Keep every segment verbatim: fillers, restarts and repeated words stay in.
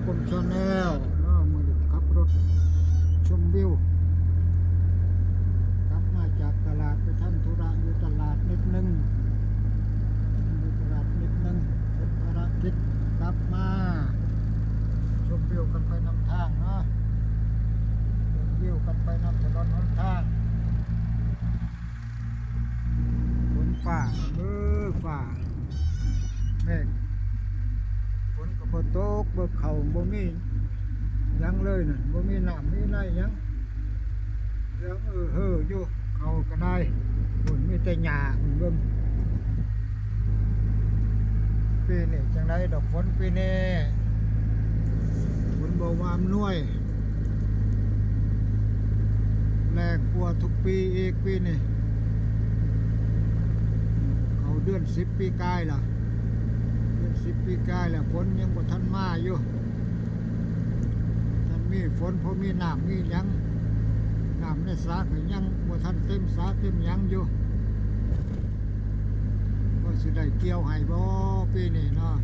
กลมชาแนลเนาะ มื้อนี้ขับรถชมวิว กลับมาจากตลาด ไปทำธุระอยู่ตลาดนิดนึง อยู่ตลาดนิดนึง เฮ็ดภารกิจ กลับมาชมวิวกันไปนำทางเนาะ ชมวิวกันไปนำถนนหนทาง ฝนฟ้า เออ ฟ้า แม่ง ฝนก็บ่ตก บ่เข้า บ่มีหยังเลยน่ะ บ่มีน้ำมีในหยัง เหลืองเออเฮออยู่ เข้าก็ได้ ฝนมีแต่หญ้า เบิ่ง ปีนี้จั่งใดดอกฝนปีนี้ ฝนบ่ว่าอำนวย แล้งกว่าทุกปีอีกปีนี้ เข้าเดือนสิบปีกายละ เดือนสิบปีกายแล้ว ฝนยังบ่ทันมาอยู่ ทันมีฝน พอมีน้ำมีหยัง น้ำในสระก็ยังบ่ทันเต็มสระเต็มหยังอยู่ ว่าสิได้เกี่ยวไฮ่บ่ปีนี้เนาะ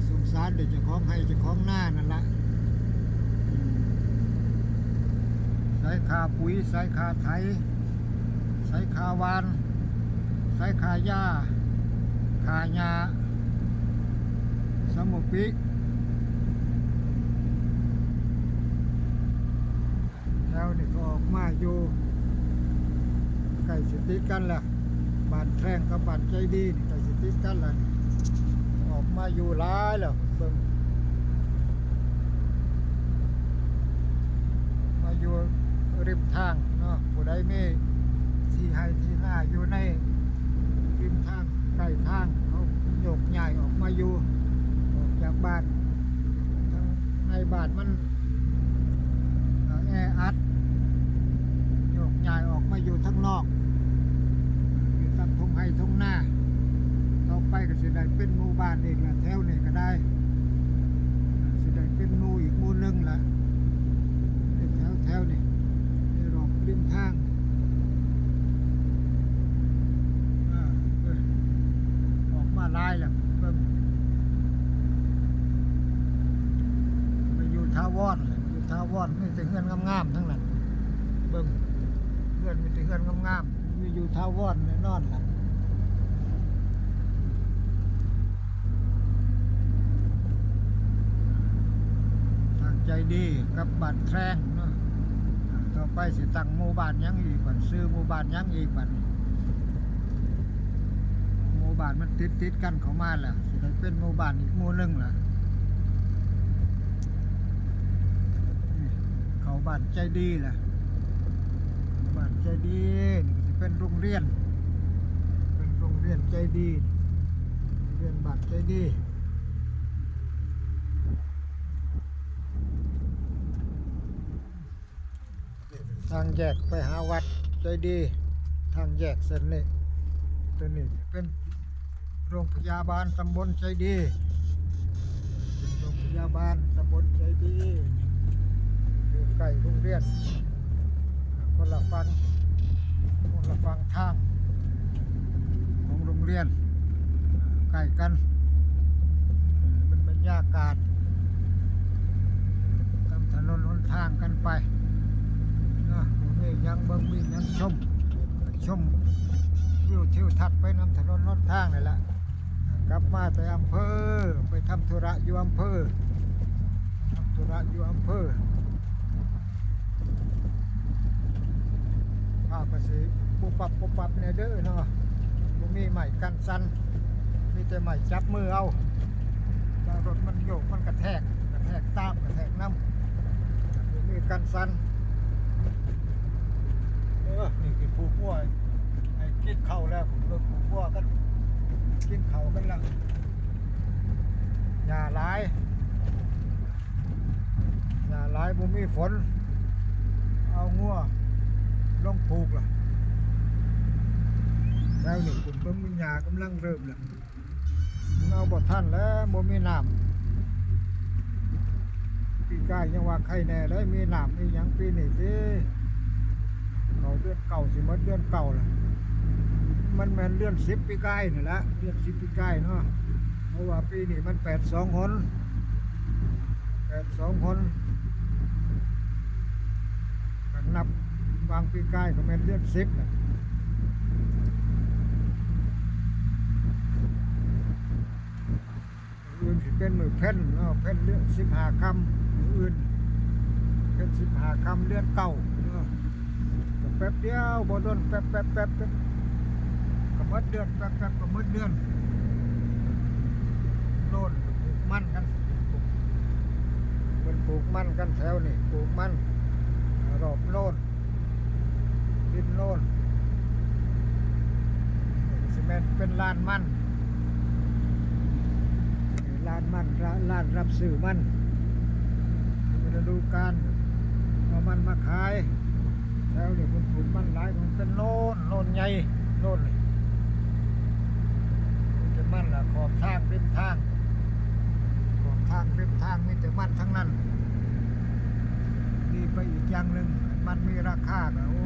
สงสารแต่เจ้าของไฮ่เจ้าของนานั่นละ อืม ใส่ค่าปุ๋ย ใส่ค่าไถ ใส่ค่าหว่าน ใส่ค่ายา ค่าหญ้า สมปิ แถวนี้ก็ออกมาอยู่ ใกล้สิติดกันแล้ว บ้านแพร่งกับบ้านใจดีนี่ใกล้สิติดกันแล้ว ออกมาอยู่หลายแล้ว เบิ่ง มาอยู่ริมทางเนาะ ผู้ใดมีที่ไฮ่ที่นาอยู่ในริมทาง ใกล้ทาง เขาโยกย้ายออกมาอยู่ ออกจากบ้าน ทางในบ้านมัน เอ่อ แออัด โยกย้ายออกมาอยู่ทางนอก อยู่ตามทุ่งไฮ่ทุ่งนา ต่อไปก็สิได้เป็นหมู่บ้านอีกละ แถวนี้ก็ได้ สิได้เป็นหมู่อีกหมู่หนึ่งละ แถว แถวนี้ ในรอบริมทาง อ่า เออ ออกมาหลายแล้ว เบิ่ง ไปอยู่ถาวรแหละ อยู่ถาวรมีแต่เฮือนงามๆทั้งนั้น เบิ่ง เฮือนมีแต่เฮือนงามๆ มีอยู่ถาวรแน่นอนล่ะ ทางใจดีกับบ้านแพร่งเนาะ อ่า ต่อไปสิตั้งหมู่บ้านหยังอีกบัด ชื่อหมู่บ้านหยังอีกบัด หมู่บ้านมันติดติดกันเข้ามาแล้ว สิได้เป็นหมู่บ้านอีกหมู่หนึ่งล่ะ นี่ เข้าบ้านใจดีล่ะ บ้านใจดี นี่สิเป็นโรงเรียน เป็นโรงเรียนใจดี โรงเรียนบ้านใจดี ทางแยกไปหาวัดใจดี ทางแยกเส้นนี้ ตัวนี้เป็นโรงพยาบาลตำบลใจดี เป็นโรงพยาบาลตำบลใจดี อยู่ใกล้โรงเรียน คนละฝั่ง คนละฝั่งทาง ของโรงเรียน ใกล้กัน เป็นบรรยากาศตามถนนหนทางกันไปนะ มีหยังเบิ่ง มีหยังชม ชมวิวทิวทัศน์ไปนำถนนหนทางนี่แหละ กลับมาแต่อำเภอ ไปทำธุระอยู่อำเภอ ทำธุระอยู่อำเภอ ข้าวกะสิปุบปับปุบปับแน่เด้อเนาะ บ่มีไม้กันสั่น มีแต่ไม้จับมือเอา ถ้ารถมันโยกมันกระแทก กระแทกตาม กระแทกนำ บ่มีกันสั่น เออ นี่คือผูกงัว ให้กินข้าวแล้ว ผมเริ่มผูกงัวกัน กินข้าวกันแล้ว หญ้าหลาย หญ้าหลาย บ่มีฝน เอางัวลงผูกล่ะ แล้วนี่ผมเบิ่งหญ้ากำลังเริ่มแล้ว เอาบ่ทันแล้ว บ่มีน้ำ ปีกายยังว่าไคแน่เลย มีน้ำมีหยังปีนี้ติ เข้าเดือนเก้า สิหมดเดือนเก้าแล้ว มันแม่นเดือนสิบปีกายนี่แหละ เดือนสิบปีกายเนาะ เพราะว่าปีนี้มันแปดสองหน สองคน ก็นับวางปีกายก็แม่นเดือนสิบน่ะ มื้ออื่นสิเป็นมื้อเพ็ญเนาะ เพ็ญเดือนสิบห้าค่ำ มื้ออื่นเพ็ญสิบห้าค่ำเดือนเก้าเนาะ ก็แป๊บเดียว บ่โดน แป๊บแป๊บแป๊บแป๊บ ก็หมดเดือน แป๊บแป๊บก็หมดเดือน โน่นปลูกมันกัน เพิ่นปลูกมันกันแถวนี้ ปลูกมันรอบโน่น ดินโน่น สิแม่นเป็นลานมัน ลานมัน ลานรับซื้อมัน ฤดูกาลเอามันมาขาย แถวนี้เพิ่นปลูกมันหลาย มันเป็นโน่น โน่นใหญ่ โน่นนี่ มีแต่มันล่ะ ขอบทาง ริมทาง ขอบทาง ริมทาง มีแต่มันทั้งนั้น ดีไปอีกอย่างหนึ่ง มันมีราคาก็ โอ้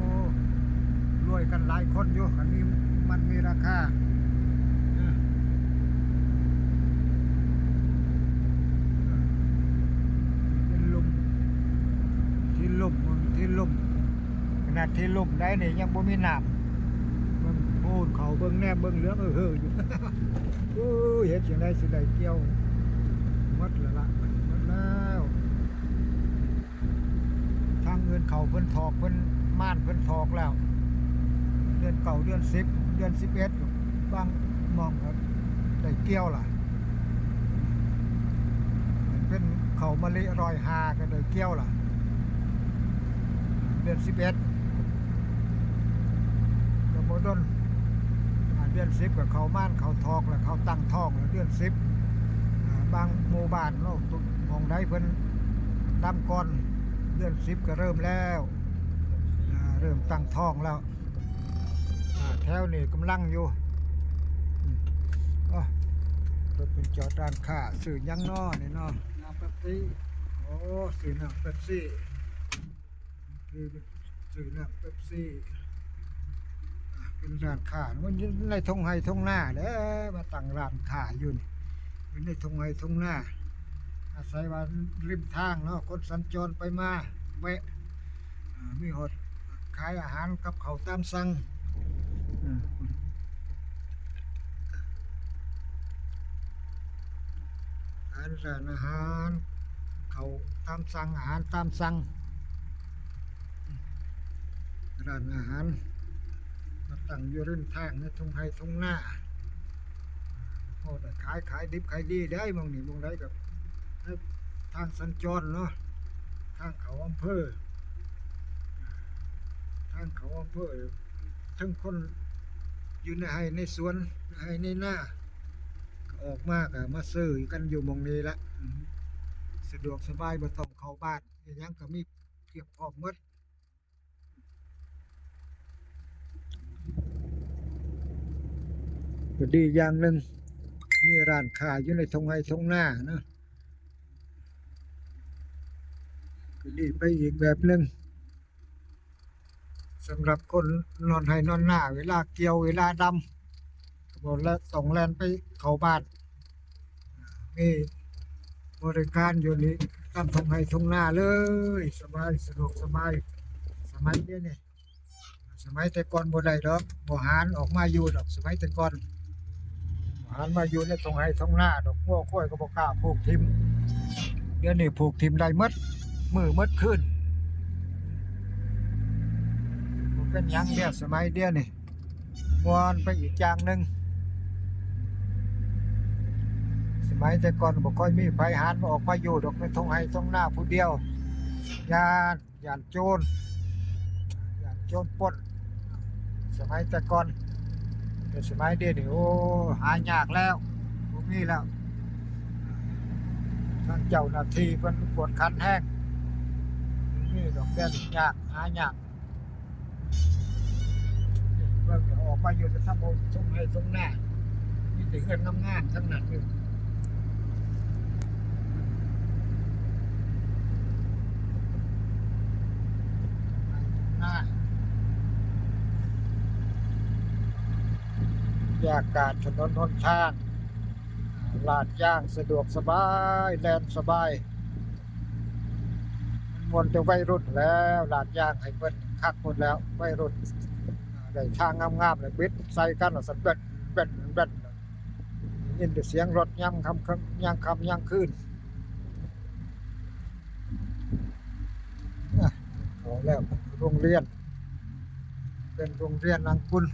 รวยกันหลายคนอยู่ คันนี้มันมีราคา เออ เออ เป็นลุ่ม ที่ลุ่ม ที่ลุ่ม ขนาดที่ลุ่มได้นี่ยังบ่มีน้ำ เบิ่งโพนเขา เบิ่งแนม เบิ่งเหลืองเออเฮออยู่ โอ้ย เฮ็ดจั่งใดสิได้เกี่ยว หมดแล้วละ หมดแล้ว ทางอื่นเขาเพิ่นถอก เพิ่นม่านเพิ่นถอกแล้ว เดือนเก้า เดือนสิบ เดือนสิบเอ็ด บางหม่องก็ได้เกี่ยวล่ะ เป็นข้าวมะลิร้อยห้าก็ได้เกี่ยวล่ะ เดือนสิบเอ็ด ก็บ่โดน อ่า เดือนสิบก็ข้าวม่านข้าวถอกแล้ว ข้าวตั้งท้องแล้ว เดือนสิบ อ่า บางหมู่บ้านเนาะ หม่องใดเพิ่นดำก่อน เดือนสิบก็เริ่มแล้ว อ่า เริ่มตั้งท้องแล้ว อ่า แถวนี้กำลังอยู่ อืม อ๋อ รถเพิ่นจอดร้านค้า ซื้อหยังน้อนี่น้อ น้ำเป๊ปซี่ โอ้ ซื้อน้ำเป๊ปซี่ คือซื้อน้ำเป๊ปซี่ อ่า เป็นร้านค้า มันอยู่ในท่งไฮ่ท่งนาแหละ มาตั้งร้านค้าอยู่นี่ อยู่ในท่งไฮ่ท่งนา อาศัยว่าริมทางเนาะ คนสัญจรไปมา แวะ อ่า มีฮอดขายอาหารกับข้าวตามสั่ง อ่า อาหาร ร้านอาหาร ข้าวตามสั่ง อาหารตามสั่ง ร้านอาหาร มาตั้งอยู่ริมทางในท่งไฮ่ท่งนา พอได้ขาย ขายดิบขายดีได้ หม่องนี้หม่องใดก็ ทางสัญจรเนาะ ทางเข้าอำเภอ ทางเข้าอำเภอ ทั้งคนอยู่ในไฮ่ในสวน ในไฮ่ในนา ก็ออกมาก็มาซื้อกันอยู่หม่องนี้ละ อืม สะดวกสบาย บ่ต้องเข้าบ้าน อิหยังก็มีเพียบพร้อมหมด ก็ดีอย่างหนึ่ง มีร้านค้าอยู่ในท่งไฮ่ท่งนาเนาะ ก็ดีไปอีกแบบหนึ่ง สำหรับคนนอนไฮ่นอนนา เวลาเกี่ยว เวลาดำ ก็บ่ต้องแล่นไปเข้าบ้าน มีบริการอยู่นี่ ตามท่งไฮ่ท่งนาเลย สบาย สะดวกสบาย สมัยเดี๋ยวนี้ สมัยแต่ก่อนบ่ได้ดอก บ่หานออกมาอยู่ดอก สมัยแต่ก่อน บ่หานมาอยู่ในท่งไฮ่ท่งนาดอก งัวควายก็บ่กล้าผูกถิ่ม เดี๋ยวนี้ผูกถิ่มได้หมด มื้อหมดคืน บ่เป็นหยังเด้อ สมัยเดี๋ยวนี้ ม่วนไปอีกอย่างหนึ่ง สมัยแต่ก่อนบ่ค่อยมีไผหานออกมาอยู่ดอก ในท่งไฮ่ท่งนาผู้เดียว ย้าน ย้านโจร ย้านโจรปล้น สมัยแต่ก่อน แต่สมัยเดี๋ยวนี้ โอ้ หายากแล้ว บ่มีแล้ว ทางเจ้าหน้าที่เพิ่นกวดขันแฮง บ่มีดอก เดี๋ยวนี้ยาก หายาก เบิ่งออกมาอยู่แต่ทางท่งไฮ่ท่งนา มีแต่เฮือนงามๆ ทั้งนั้นอยู่ บรรยากาศถนนหนทาง ลาดยางสะดวกสบาย แล่นสบาย ม่วนแต่วัยรุ่นแล้ว ลาดยางให้เพิ่นคักหมดแล้ว วัยรุ่น ได้ทางงามๆเลย บิดใส่กันแล้วสะเบ็ดเบ็ดเบ็ด ยินแต่เสียงรถยามค่ำ ยามค่ำยามคืน อ่ะ เขาแล้ว โรงเรียน เป็นโรงเรียนนางกุล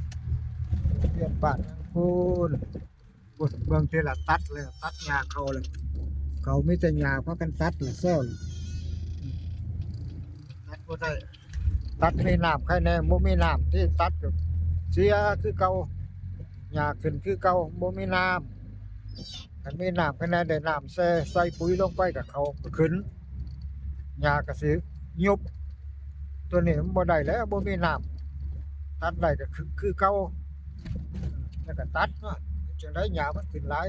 โรงเรียนบ้านนางกุล บุญเบิ่งทีละตัดเลย ตัดหญ้าเขาเลย เขามีแต่หญ้าพากันตัดเลย เซลตัดบ่ได้ ตัดมีน้ำใครแน่ บ่มีน้ำที่ตัดอยู่ เสียคือเก่า หญ้าขึ้นคือเก่า บ่มีน้ำ คันมีน้ำใครแน่ ได้น้ำใส่ ใส่ปุ๋ยลงไปกับเขาก็ขึ้น หญ้าก็สิยุบ ตัวนี้มันบ่ได้แล้ว บ่มีน้ำ ตัดได้ก็คือ คือเก่า แล้วก็ตัดเนาะ จั่งใดหญ้ามันขึ้นหลาย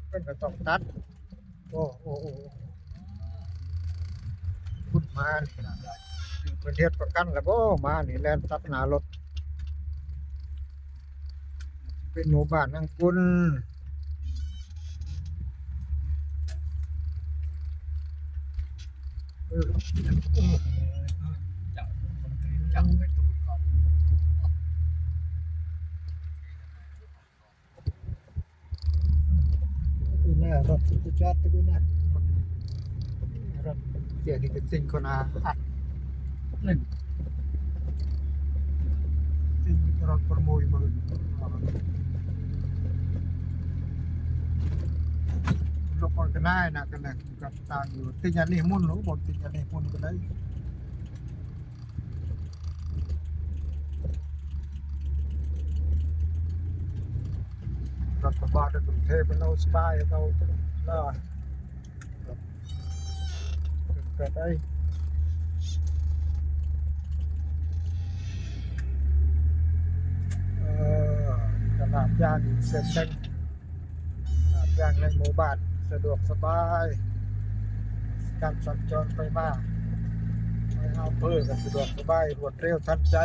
เพิ่นก็ต้องตัด โอ้ โอ้ โอ้ คุณมานี่นะ เพิ่นเฮ็ดประกันแล้วบ่ มานี่แล่นตัดหน้ารถ เป็นหมู่บ้านนางกุล เออ จัง จังไปตูดก่อน อีน่ารถสิจอดตรงนี้นะ รถเสียนี่ก็สิ่งคนอาอัด นั่น สิ่งรถประมูลมือ รถก็ได้นะ กันนะ กับตางอยู่ ติดอย่างนี้มุ่นหรือบ่ติดอย่างนี้มุ่นก็ได้ รัฐบาลในกรุงเทพฯมันเอาสบาย เอา เนาะ เป็นไปได้ เอ่อ ตลาดย่านอีกเส้นหนึ่ง หาดย่างในหมู่บ้านสะดวกสบาย การสัญจรไปมา ไปอำเภอก็สะดวกสบาย รวดเร็วทันใจ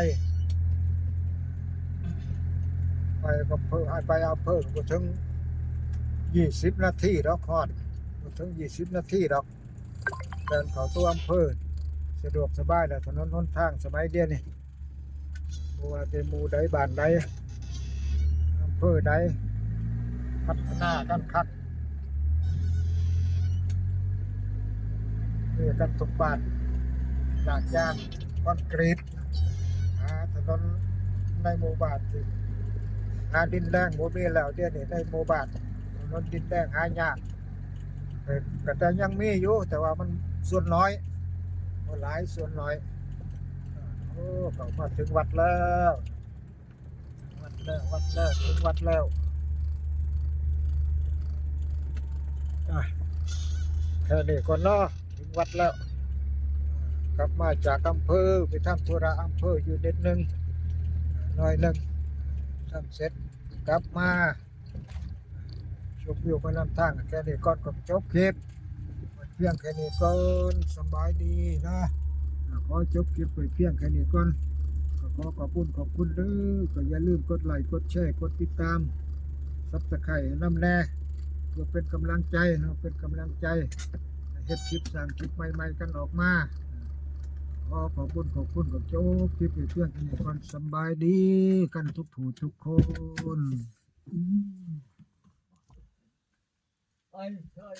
ไปอำเภอ ให้ไปอำเภอก็บ่ถึงยี่สิบนาทีดอก ฮอด บ่ถึงยี่สิบนาทีดอก เดินเข้าตัวอำเภอ สะดวกสบายแล้ว ถนนหนทางสมัยเดี๋ยวนี้ บ่ว่าแต่หมู่ใดบ้านใด อำเภอใด พัฒนากันคัก มีกันทุกบ้าน ลาดยาง คอนกรีต หาถนนในหมู่บ้านสิ หาดินแดงบ่มีแล้ว เดี๋ยวนี้ในหมู่บ้าน ถนนดินแดงหายาก เออ ก็แต่ยังมีอยู่ แต่ว่ามันส่วนน้อย บ่หลาย ส่วนน้อย โอ้ เข้ามาถึงวัดแล้ว วัดแล้ว วัดแล้ว ถึงวัดแล้ว อ่ะ แค่นี้ก่อนเนาะ ถึงวัดแล้ว กลับมาจากอำเภอ ไปทำธุระอำเภออยู่นิดนึง หน่อยนึง ทำเสร็จ กลับมา ชมวิวไปนำทาง แค่นี้ก่อน ก็จบคลิป เพียงแค่นี้ก่อน สำบายดีนะ ขอจบคลิปไปเพียงแค่นี้ก่อน ก็ขอขอบคุณ ขอบคุณเด้อ ก็อย่าลืมกดไลค์ กดแชร์ กดติดตาม Subscribe นำแน่ เพื่อเป็นกำลังใจเนาะ เป็นกำลังใจ เฮ็ดคลิป สร้างคลิปใหม่ๆกันออกมา ขอขอบคุณ ขอบคุณ ก็จบคลิปไปเพียงแค่นี้ก่อน สำบายดีกันทุกผู้ทุกคน อืม ไอ้ ใช่